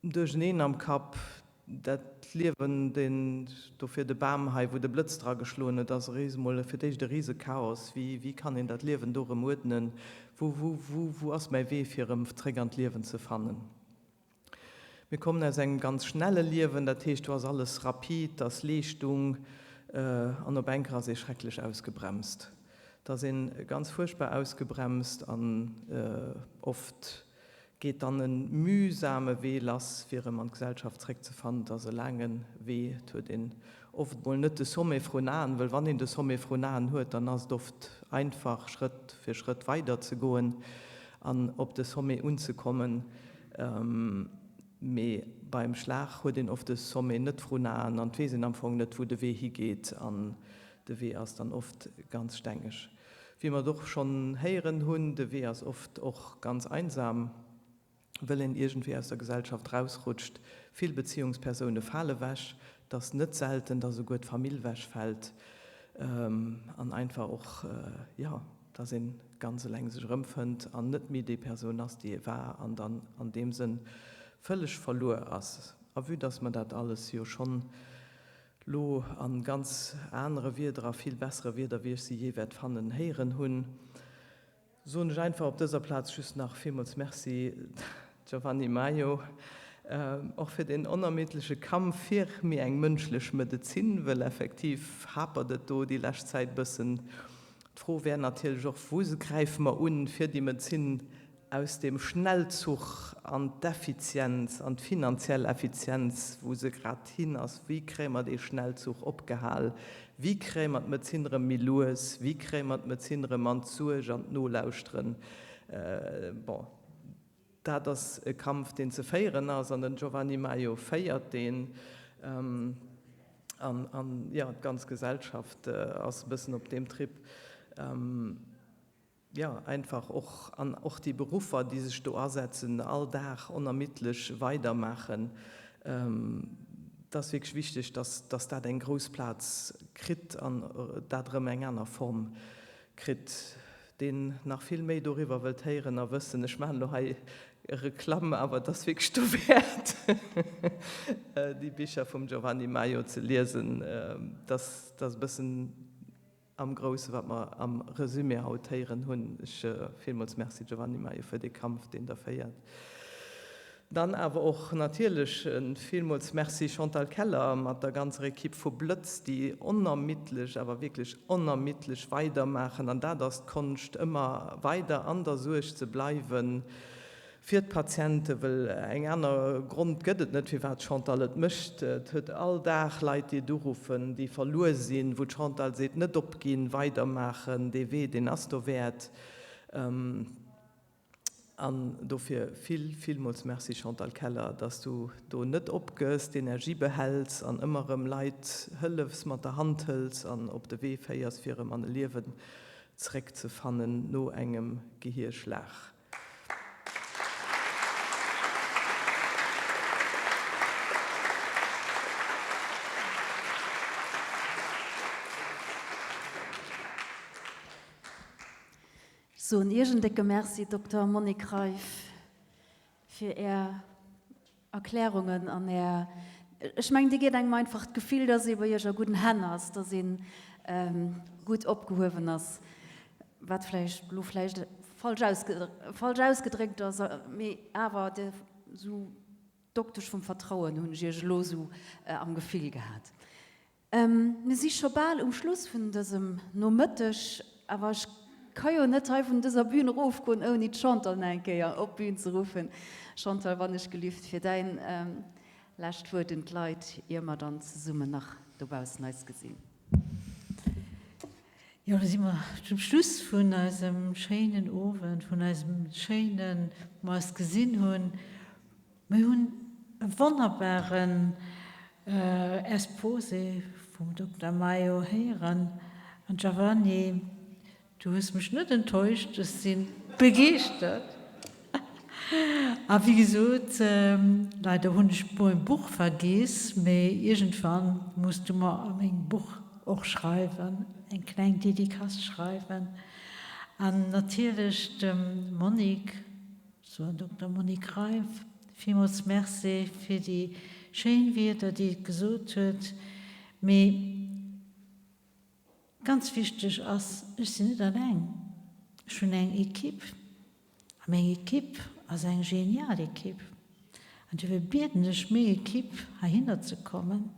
Duercheneen am Kapp, dat Liewen, deen dofir de Bam hei, wou de Blëtz dra geschloen huet, ass eréischt emol fir d'éischt e Risechaos. Wéi, wéi kann een dat Liewen do erëm uerdnen? Wou, wou, wou, wou ass mäi Wee, fir erëm zréck an d'Liewen ze fannen? Mir kommen aus engem ganz schnelle Liewen, dat heescht, do ass alles rapid, et ass Leeschtung, an op eng Kéier ass ee schrecklech ausgebremst. Et ass ee ganz fuerchtbar ausgebremst an oft geet dann e mühsame Wee lass, fir erëm an d'Gesellschaft zréckzefannen. Et ass e laange Wee, et huet een oft emol net de Sommet vrun Aen, wëll wann een de Sommet vrun Aen huet, dann ass et oft einfach, Schrëtt fir Schrëtt weiderzegoen an op de Sommet unzekommen. Mee beim Schlag huet een oft de Sommet net vrun Aen an et weess een am Fong net, wou de Wee higeet an de Wee ass dann oft ganz stengeg. Wéi mer et och schonn héieren hunn, de Wee ass oft och ganz einsam, wëll een iergendwéi aus der Gesellschaft rausrutscht. Vill Beziehungspersoune fale wech, et ass net selten, dass esouguer d'Famill wechfält an einfach och, jo, dass ee ganz eleng sech erëmfënnt an net méi déi Persoun ass, déi ee war an dann an deem Sënn vëlleg verluer ass. A vue dass mer dat alles jo schonn lo a ganz anere Wieder a vill bessere Wieder, wéi ech se jee wäert fannen, héieren hunn, soen ech einfach op dëser Plaz just nach villmools Merci, Giovanni Maio, och fir deen onermiddleche Kampf fir méi eng mënschlech Medezin, wëll effektiv hapert et do déi lescht Zäit bëssen. D'Fro wär natierlech och, Wou gräife mer un, fir déi Medezin aus dem Schnellzuch an d'Effizienz, an d'finanziell Effizienz, wou se grad hin ass, wéi kréie mer dee Schnellzuch opgehal, wéi kréie mer d'Medezin erëm méi lues, wéi kréie mer d'Medezin erëm an d'Suerg, an d'Nolauschteren. Bon, dat ass e Kampf, deen ze féieren ass, an den Giovanni Maio féiert deen. An, jo, d'ganz Gesellschaft ass e bëssen op deem Trip. Jo, einfach och, an och déi Beruffer, déi sech do asetzen, all Dag onermiddlech weidermaachen. Et ass wierklech wichteg, dass, dass dat eng grouss Plaz kritt an dat erëm eng aner Form kritt. Deen nach vill méi doriwwer wëllt héieren a wëssen, ech maachen elo hei Reklamm, awer et ass wierklech dowäert, déi Bicher vum Giovanni Maio ze liesen. Dat ass e bëssen Am Grousse wat mer am Resumé haut héieren hunn. Ech villmools Merci Giovanni Maio fir dee Kampf deen Der féiert. Dann awer och natierlech e villmools Merci Chantal Keller mat der ganzer Equipe vu Blëtz, déi onermiddlech, awer wierklech onermiddlech weidermaachen. An dat ass d'Konscht, ëmmer weider an der Suerg ze bleiwen. Fir d'Patienten, wëll eng aner Grond gëtt et net, firwat d'Chantal et mécht. Et huet all Dag Leit, déi et uruffen, déi verluer sinn, wou d'Chantal seet, net opginn, weidermaachen, dee Wee, deen ass dowäert. An dofir vill, villmools Merci Chantal Keller, dass du do net opgëss, d'Energie behäls an ëmmer erëm Leit hëllefs, mat der Hand hëls an op de Wee féiers, fir erëm an e Liewen zeréckzefannen no engem Gehierschlag. Ech soen Iech en décke Merci, Dokter Monique Reiff, fir Är Erklärungen an Är, ech mengen, Dir gitt engem einfach d'Gefill, dass ee bei Iech a gudden Hänn ass, dass ee gutt opgehuewen ass, wat vläicht elo vläicht falsch falsch ausgedréckt ass, mee awer de esou d'Doktesch vum Vertrauen hunn ech Iech elo esou am Gefill gehat. Mir si scho bal um Schluss vun dësem Nomëtteg, awer ech ka jo net hei vun dëser Bühn erofgoen, ouni d'Chantal nach eng Kéier op d'Bühn ze ruffen. Chantal, wann ech gelift, fir däin lescht Wuert un d'Leit, ier mer dann zesummen nach dobaussen eis gesinn. Jo, da si mer zum Schluss vun eisem schéinen Owend, vun eisem schéinen, wou mer eis gesinn hunn. Mir hunn e wonnerbaren Exposé vum Dokter Maio héieren. An Giovanni. Du hues mech net enttäuscht, ech si begeeschtert. A wéi gesot, leider hunn ech moin Buch vergeess, mee iergendwann muss du mer a mengem Buch och schreiwen, eng kleng Dedicace schreiwen. An natierlech dem Monique, zur Dokter Monique Reiff, villmools Merci fir déi schéin Wierder, déi et gesot huet. Mee Ganz wichteg ass, ech sinn net alleng, ech hunn eng Equipe a meng Equipe ass eng genial Equipe. An duerfir bieden ech meng Equipe heihinner ze kommen,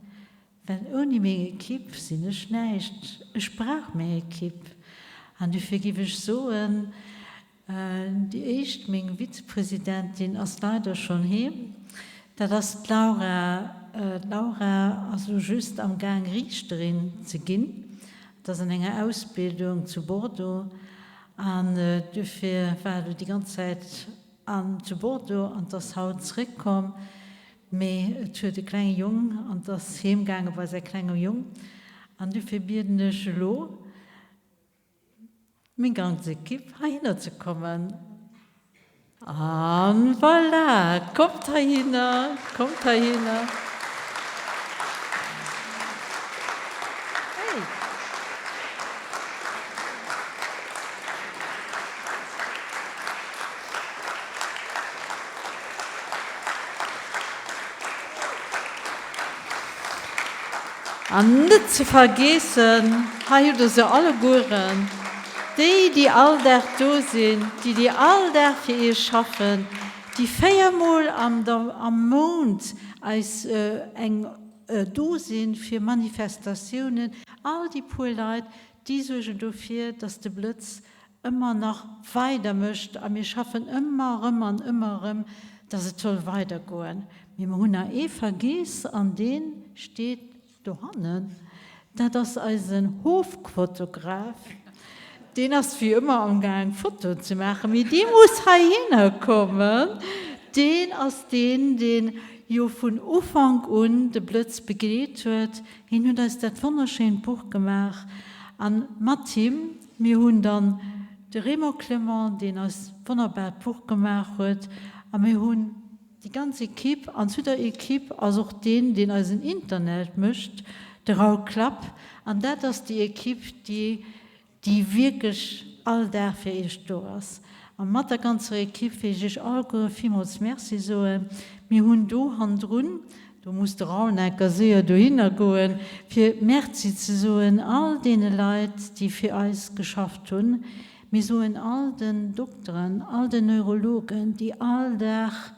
well ouni meng Equipe sinn ech näischt. Ech brauch meng Equipe an duerfir géif ech soen, Déi éischt, meng Vizepresidentin, ass leider schonn heem. Dat ass d'Laura. D'Laura ass elo just am Gaang Riichterin ze ginn. Et ass an enger Ausbildung zu Bordeaux an duerfir war elo déi ganz Zäit an zu Bordeaux an ass haut zréckkomm. Mee et huet e klenge Jong an ass heemgaange bei säi klenge Jong. An duerfir bieden ech elo, Meng ganz Ekipp heihinner ze kommen. An voilà, kommt heihinner, kommt heihinner. Hey. An net ze vergeessen, hei hutt Der se allegueren, déi, déi all Dag do sinn, déi, déi all Dag fir Iech schaffen, déi véiermol am Mount eis eng do sinn fir Manifestatiounen, all déi puer Leit, déi suergen dofir, dass de Blëtz ëmmer nach weider mécht a mir schaffen ëmmer erëm an ëmmer erëm, dass et soll weidergoen. Mee mer hunn nach ee vergeess an dee steet dohannen, dat ass eisen Hofquotograf. Deen ass wéi ëmmer amgaang Fotoen ze maachen, mee dee muss heihinner kommen. Deen ass deen, deen jo vun Ufank un de Blëtz begleet huet. Hien huet eis dat wonnerschéint Buch gemaach a mat him Mir hunn dann de Raymond Clement, deen eis wonnerbart Buch gemaach huet, a mir hunn déi ganz Equipe. An zu der Equipe ass och deen, deen eisen Internet mécht, de Raoul Klapp. An dat ass déi Equipe, déi, déi wierklech all Dag fir Iech do ass. A mat der ganzer Equipe wéilt ech Iech alleguere villmools Merci soen. Mir hunn do hannendrun Do muss de Raunecker séier dohinner goen, fir Merci ze soen all deene Leit, déi fir eis geschafft hunn. Mir soen all den Dokteren, all den Neurologen, déi all Dag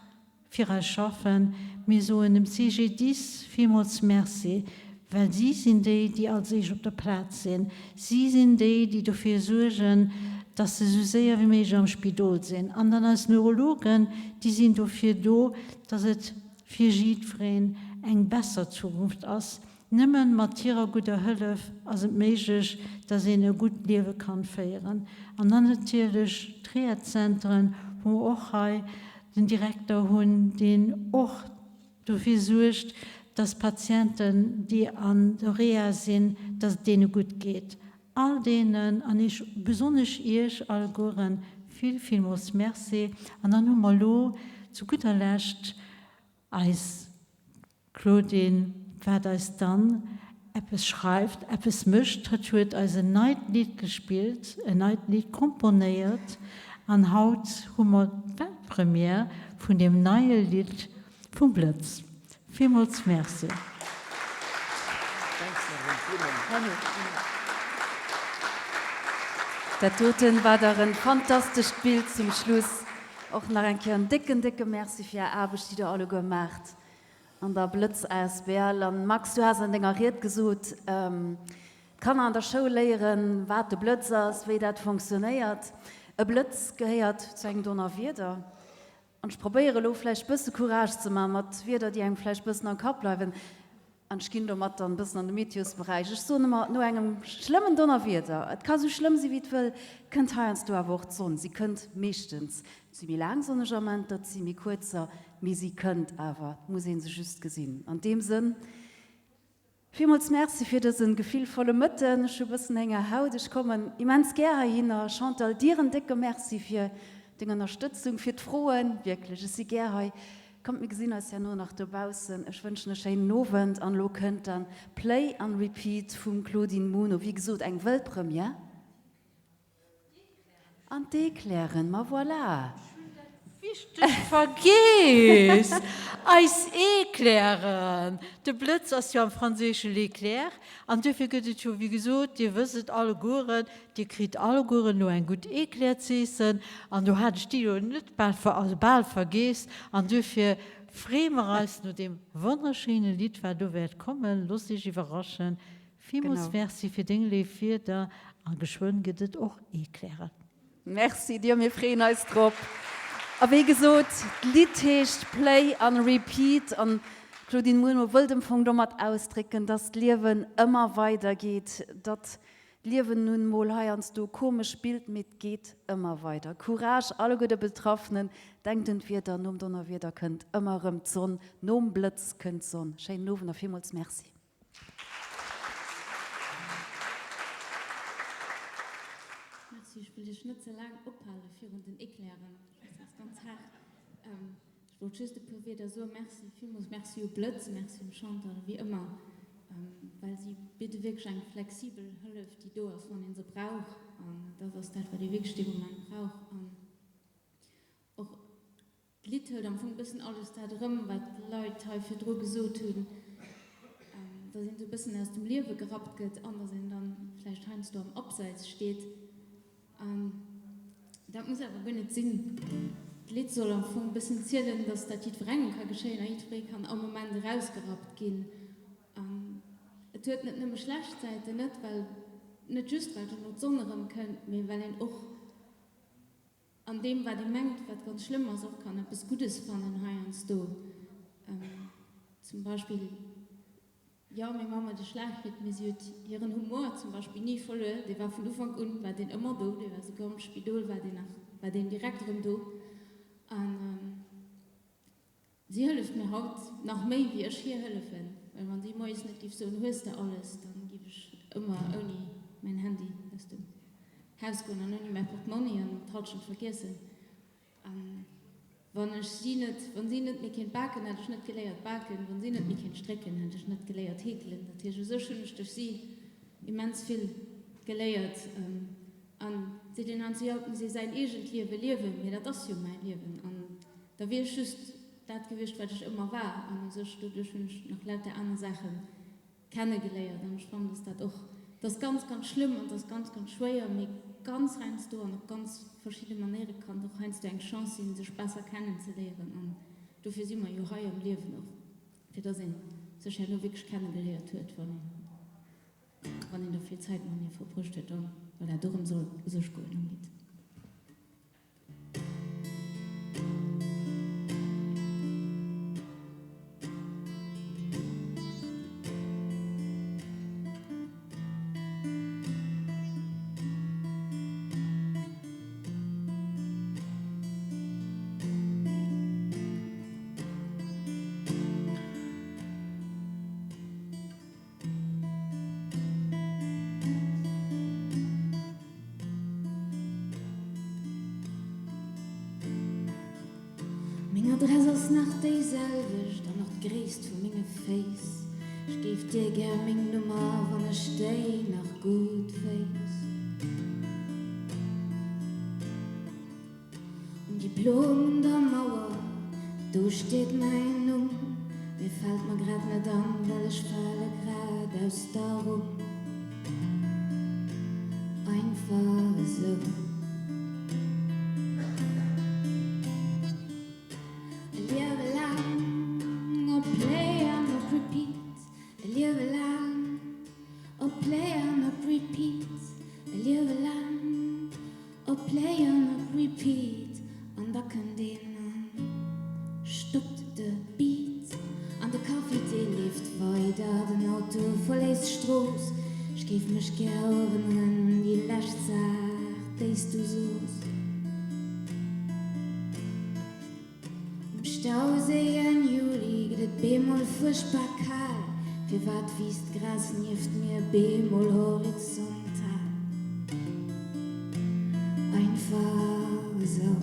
fir eis schaffen. Mir soen dem CGDIS villmools Merci, well si sinn déi, déi als éischt op der Plaz sinn. Si sinn déi, déi dofir suergen, dass se esou séier wéi méiglech am Spidol sinn. An dann eis Neurologen, déi sinn dofir do, dass et fir jiddwereen eng besser Zukunft ass. Nëmmen mat hirer gudder Hëllef ass et méiglech, dass een e gutt Liewe kann féieren. An dann natierlech d'Rehazentren, wou mer och hei den Direkter hunn, deen och dofir suergt, dass d'Patienten, déi an der Reha sinn, dass et deene gutt geet. All deenen, an ech besonnesch Iech allegueren, vill, villmools Merci. An dann hu mer elo zu gudder Lescht eis Claudine, wat eis dann eppes schreift, eppes mécht. Hatt huet eis en neit Lidd gespillt, en neit Lidd komponéiert an haut hu mer d'Weltpremière vun deem neie Lidd Vum Blëtz. Villmools Merci. Dat doten war dach en fantastescht Bild zum Schluss. Och nach eng Kéier en décken, décke Merci fir Är Aarbecht, déi Der alleguer maacht an der Blëtz asbl. An Max, du has an denger Ried gesot, d'Kanner an der Schoul léieren, wat de Blëtz ass, wéi dat fonctionnéiert. E Blëtz gehéiert zu engem Donnerwieder. An ech probéiere elo vläicht bësse Courage ze maachen, mat Wierder, déi engem vläicht bëssen am Kapp bleiwen. An ech ginn domat dann bëssen an de Meteosberäich. Ech soen ëmmer, no engem schlëmmen Donnerwieder, et ka sou schlëmm si wéi et wëll, kënnt heiansdo awer och d'Sonn. Si kënnt meeschtens. Et si méi laang sonneg Amenter, et si méi kuerzer, mee si kënnt awer. Et muss ee se just gesinn. An deem Sënn. Villmools Merci fir dësen gefillvolle Mëtten. Ech hu bëssen Hénger Haut. Ech kommen immens gär heihinner. Chantal, dir en décke Merci fir deng Ënnerstëtzung, fir d'Froen. Wierklech, ech si gär hei. Kommt, mir gesinn eis herno nach dobaussen. Ech wënschen e schéinen Owend an elo kënnt dann Play an Repeat vum Claudine Muno. Wéi gesot, eng Wëltpremière. An d'Eclairen, ma voilà! Ech hunn dat Wichtegt vergeess, eis Eclairen! De Blëtz ass jo am Franséische l'éclair an duerfir gëtt et jo, wéi gesot, Dir wësst et allegueren, Dir kritt allegueren elo eng gutt Eclair z'eessen an do hat ech déi jo net bal, also bal vergeess an duerfir freeë mer eis no deem wonnerschéine Lidd, wat elo wäert kommen. Loosst Iech iwwerraschen, Villmools Merci fir deng léif Wierder a geschwënn gëtt et och Eclairen. Merci dir, mir freeën eis drop. A wéi gesot, d'Lidd heescht Play an Repeat an d'Claudine Muno wëllt am Fong domat ausdrécken, dass d'Liewen ëmmer weider geet, datt d'Liewen nun mol heiansdo komesch spillt, mee et geet ëmmer weider. Courage alleguer de Betraffenen, denkt un d'Wieder, nom Donnerwieder kënnt ëmmer erëm d'Sonn, nom Blëtz kënnt d'Sonn. Schéinen Owend a villmools Merci. Merci, ech wëll Iech net ze laang ophale virun den Eclairen, ech weess, dat ass ganz haart. Ech wollt just e puer Wierder soen. Merci, villmools Merci u Blëtz, Merci un Chantal, wéi ëmmer, well si bidde wierklech eng flexibel Hëllef, déi do ass, wann ee se brauch. An dat ass dat, wat ee wierklech dee Moment brauch. An och D'Lidd hëlt am Fong e bëssen alles dat erëm, wat d'Leit hei virdru gesot hunn, dass een esou e bëssen aus dem Liewe gerappt gëtt an dass een dann vläicht heiansdo am Abseits steet. An dat muss awer guer net sinn. D'Lidd soll am Fong e bëssen zielen, dass dat jiddwerengem ka geschéien a jiddweree kann all Moment erausgerappt ginn. An et huet net nëmme schlecht Säiten, net well, net just well dono d'Sonn erëmkënnt, mee well een och, An deem wat ee mengt, wat ganz schlëmm ass, och kann eppes Guddes fannen heiansdo. Zum Beispill, jo, meng Mamm huet e Schlag kritt, mee si huet hiren Humor zum Beispill ni verluer. Dee war vun Ufank un war deen ëmmer do. Dee war souguer am Spidol war deen nach, war deen direkt erëm do. An. Si hëlleft mir haut nach méi wéi ech hir hëllefen, well wann si moies net giff soen, Hues de alles, dann giff ech ëmmer ouni mäin Handy aus dem Haus goen an ouni mäi Portmonni an d'Halschent vergiessen. A wann ech si net, wann si net méi kéint baken, hätt ech net geléiert baken, wann si net méi kéint strécken, hätt ech net geléiert heekelen. Dat heescht, u sech hunn ech duerch si immens vill geléiert. An seet een heiansdo, jo, et muss ee säin eegent Liewe liewen, mee dat ass jo mäi Liewen. An da wier ech just dat gewiescht, wat ech ëmmer war. An u sech doduerch hunn ech nach lauter aner Saache kennegeléiert. An ech fannen, dass dat och, et ass ganz, ganz schlëmm an et ass ganz, ganz schwéier, mee ganz heiansdo an op ganz verschidde Manéiere kann et och heiansdo eng Chance sinn, sech besser kennenzeléieren. An dofir si mer jo hei am Liewen och, fir dass ee sech herno wierklech kennegeléiert huet, wann een. Wann een da vill Zäit matenee verbruecht huet, dann, voilà, dorëm soll et u sech goen am Lidd. Meng Adress ass nach déi selwecht an och d'Gréisst vu menge Féiss. Ech géif dir gär meng Nummer, wann ech déi nach gutt wéisst. Um Diplom un der Mauer, do steet mäin Numm, mee fält mer grad net an, well ech fale grad aus der Rumm. Einfach esou. E Liewe laang op Play an op Repeat, e Liewe laang op Play an op Repeat, e Liewe laang. Op Play an op Repeat an da kënnt een an stoppt de Beat an de Kaffi dee leeft weider, den Auto verléisst d'Strooss, ech géif mech gär erënneren un déi lescht Saach déi s du soos. Um Stauséi Enn Juli gëtt et bemol fuerchtbar kal. Firwat wiisst d'Gras nieft mir bemol horizontal? Einfach esou.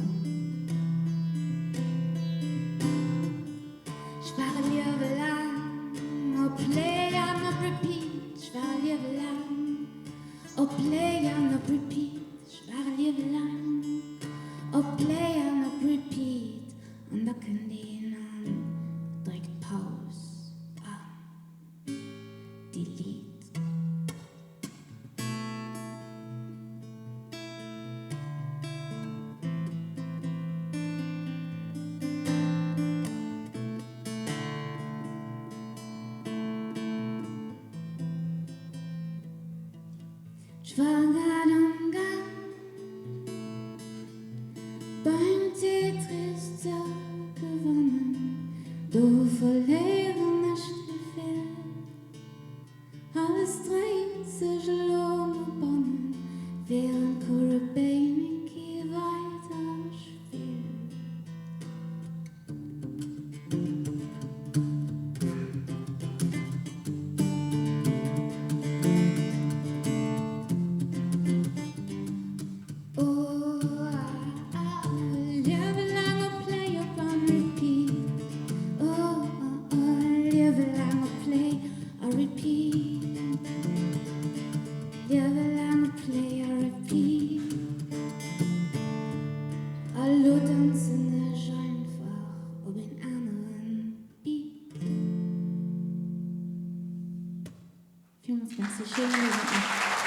Ech war e Liewe laang op Play an op Repeat, ech war e Liewe laang op Play an op Repeat, ech war e Liewe laang op Play an op Repeat, an da kënnt een an dréckt Paus an Delete. Ech war grad am Gang beim Tetris ze gewannen, do verléieren ech d'Gefill. Alles dréint sech elo no bannen, wärend Korobeiniki weider spillt. Villmools Merci, schéinen Owend nach.